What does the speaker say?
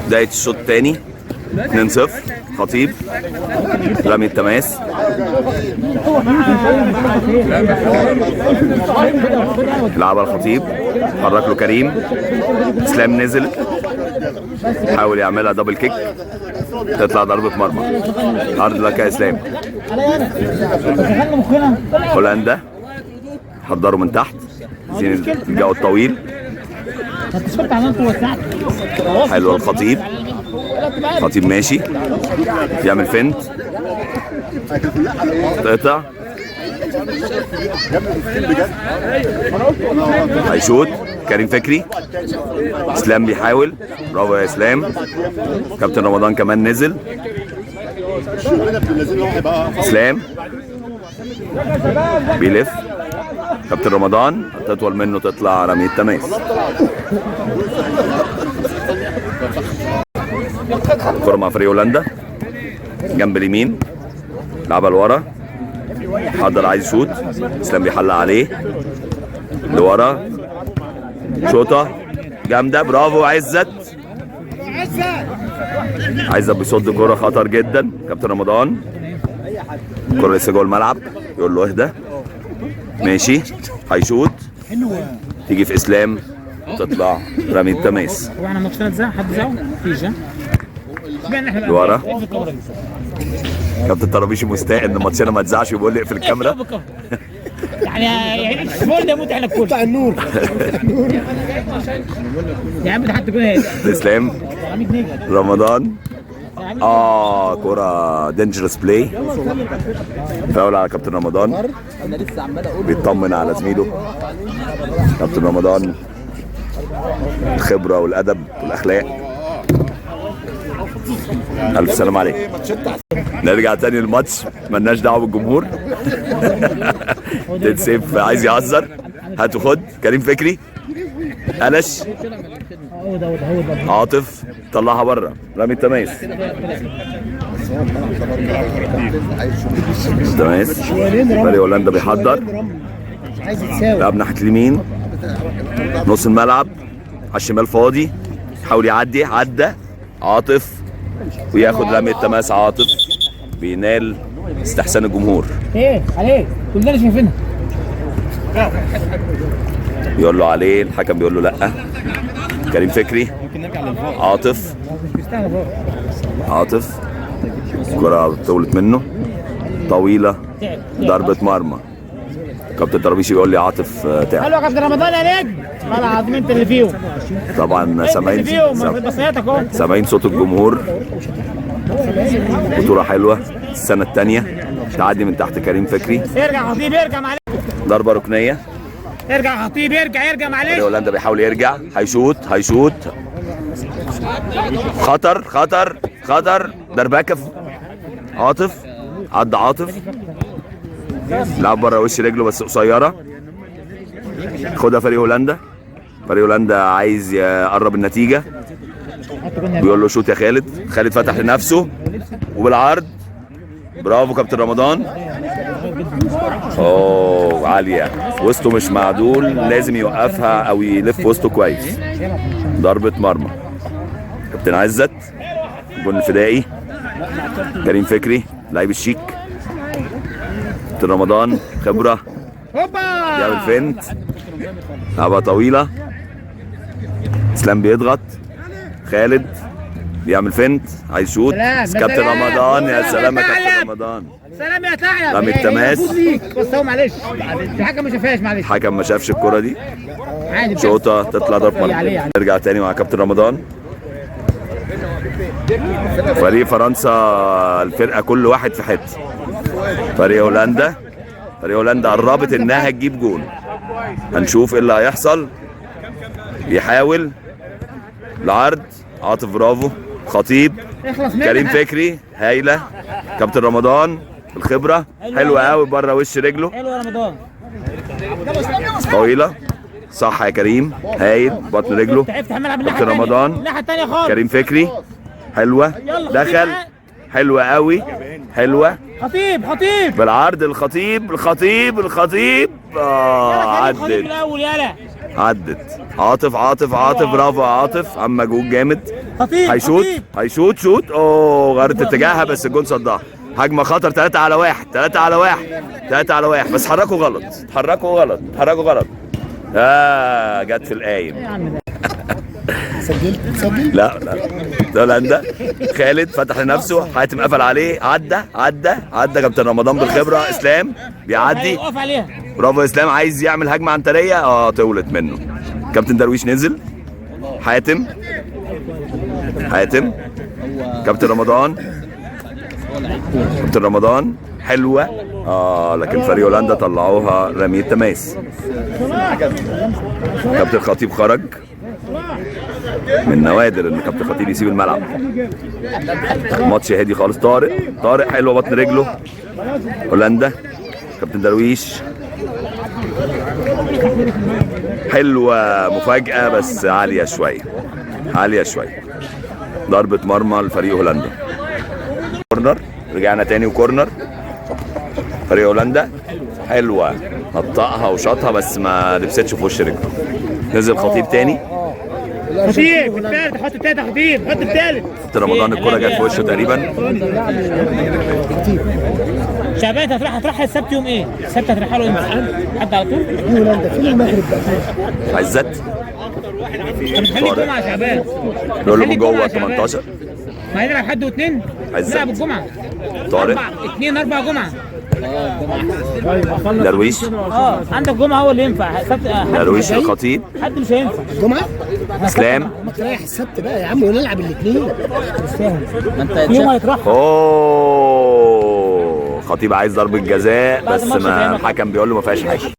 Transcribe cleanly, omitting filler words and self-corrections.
بداية الشوط الثاني 2-0. خطيب رمي التماس. لعبها الخطيب، حرك له كريم، اسلام نزل حاول يعملها دبل كيك، تطلع ضربة مرمى. عرض لك يا اسلام. هولندا حضروا من تحت، زين الجو الطويل. حلو الخطيب، خطيب ماشي يعمل فنت، تقطع، هيشوط كريم فكري، اسلام بيحاول، برافو يا اسلام. كابتن رمضان كمان نزل. اسلام بيلف، كابتن رمضان تطول منه تطلع رمية التماس. كرة مع فريق هولندا جنب اليمين، لعبها لورا، حضر عايز يشوط، اسلام بيحلق عليه لورا، شوطه جامدة، برافو عزت. عزت بيصد كرة خطر جدا. كابتن رمضان الكرة لسه جوه الملعب، يقول له اهدى، ماشي، هيشوط، تيجي في اسلام، تطلع رمي التماس. هو احنا ماتشنا اتذاع؟ حد ذاعه؟ مفيش. ها؟ لورا كابتن طرابيشي مستاء ان ماتشنا ما اتذاعش، وبيقول لي اقفل الكاميرا. يعني الفول ده موت احنا الكل. بتاع النور. يا عم ده حتى جون. اسلام رمضان، كرة dangerous play، فاول على كابتن رمضان، بيطمن على زميله. كابتن رمضان الخبرة والأدب والأخلاق. ألف سلام عليك. نرجع تاني للماتش، ملناش دعوة بالجمهور. تتسيف عايز يهزر، هاتوا خد. كريم فكري قلش، عاطف طلعها بره، رمي التماس. التماس فريق هولندا بيحضر، لعب ناحية اليمين، نص الملعب على الشمال فاضي، يحاول يعدي، عدى عاطف وياخد رمي التماس. عاطف بينال استحسان الجمهور. ايه عليه كلنا شايفينها. بيقول له عليه، الحكم بيقول له لا. كريم فكري، عاطف، عاطف كرة طولت منه، طويلة، ضربة مرمى. كابتن طرابيشي بيقول لي عاطف تعب. حلو يا كابتن رمضان يا نجم، والله العظيم انت اللي فيهم. طبعا سامعين سامعين صوت الجمهور. بطولة حلوة السنة الثانية، تعدي من تحت كريم فكري. ارجع خطيب، ارجع معلش. ضربة ركنية. ارجع خطيب، ارجع ارجع معلش. هولندا بيحاول يرجع، هيشوط هيشوط، خطر خطر خطر، دربكة. عاطف عدى، عاطف لعب بره وش رجله بس قصيرة، خدها فريق هولندا. فريق هولندا عايز يقرب النتيجة، بيقول له شوت يا خالد. خالد فتح لنفسه وبالعرض، برافو كابتن رمضان. اوه عالية، وسطه مش معدول، لازم يوقفها او يلف وسطه كويس. ضربة مرمى كابتن عزت، الجون الفدائي. كريم فكري لعيب الشيك. كابتن رمضان خبرة، يعمل فنت، لعبة طويلة، اسلام بيضغط، خالد بيعمل فنت، عايز يشوط، كابتن رمضان يا سلام يا كابتن رمضان، سلام يا ثعلب. رمي التماس. بس هو معلش الحكم ما شافهاش، معلش الحكم ما شافش الكرة دي، شوطة تطلع ضرب مرمى. نرجع تاني مع كابتن رمضان. فريق فرنسا الفرقة كل واحد في حتة. فريق هولندا، فريق هولندا قربت انها تجيب جون، هنشوف ايه اللي هيحصل. بيحاول العرض، عاطف برافو، خطيب، كريم فكري هايلة، كابتن رمضان الخبرة حلوة قوي بره وش رجله، حلوة رمضان طويلة، صح يا كريم، هايل بطن رجله. كابتن رمضان، كريم فكري حلوة، دخل حلوة قوي، حلوة، خطيب خطيب بالعرض، الخطيب الخطيب الخطيب، عدت، عدت. عاطف عاطف عاطف، برافو عاطف، عم مجهود جامد. خطيب هيشوط خطيب. هيشوط شوت، اوه غيرت اتجاهها بس الجون صدها. هجمة خطر، 3 على 1، 3 على 1، 3 على 1، بس حركوا غلط، اتحركوا غلط، اتحركوا غلط. جت في القايم. سجلت سجل. لا لا هولندا. خالد فتح لنفسه، حاتم قفل عليه، عدى عدى عدى كابتن رمضان بالخبرة. اسلام بيعدي، اقف عليها. برافو اسلام، عايز يعمل هجمة عنتريه، طولت منه. كابتن درويش نزل، حاتم حاتم، كابتن رمضان، كابتن رمضان حلوة، لكن فريق هولندا طلعوها رمية تماس. كابتن خطيب خرج، من نوادر ان كابتن خطيب يسيب الملعب. ماتش هادي خالص. طارق طارق حلوة بطن رجله، هولندا. كابتن درويش حلوة مفاجاة بس عالية شوية، عالية شوية. ضربه مرمى لفريق هولندا. corner، رجعنا تاني و corner فريق هولندا. حلوة، نطقها وشاطها بس ما لبستش في وش رجله. نزل خطيب تاني. خطيب الثالث، حط الثالث يا خطيب، حط الثالث. كابتن رمضان الكرة جت في وشه تقريبا. شعبان هتروح السبت يوم ايه؟ السبت هتروح له امتى؟ حد على طول؟ دي هولندا، فين المغرب بقى؟ عزت طب خلي الجمعة يا شعبان، بيقول له من جوه 18. ما هنلعب حد واثنين؟ عزت. نلعب الجمعة. طارق. 2 4 جمعه. درويش. عندك جمعه هو اللي ينفع. سبت درويش الخطيب. حد مش هينفع. الجمعة؟ اسلام. ما تريح السبت بقى يا عم ونلعب الاثنين. ما انت يوم هيترحل. اوه خطيب عايز ضربه جزاء بس ما الحكم بيقول له ما فيهاش حاجة.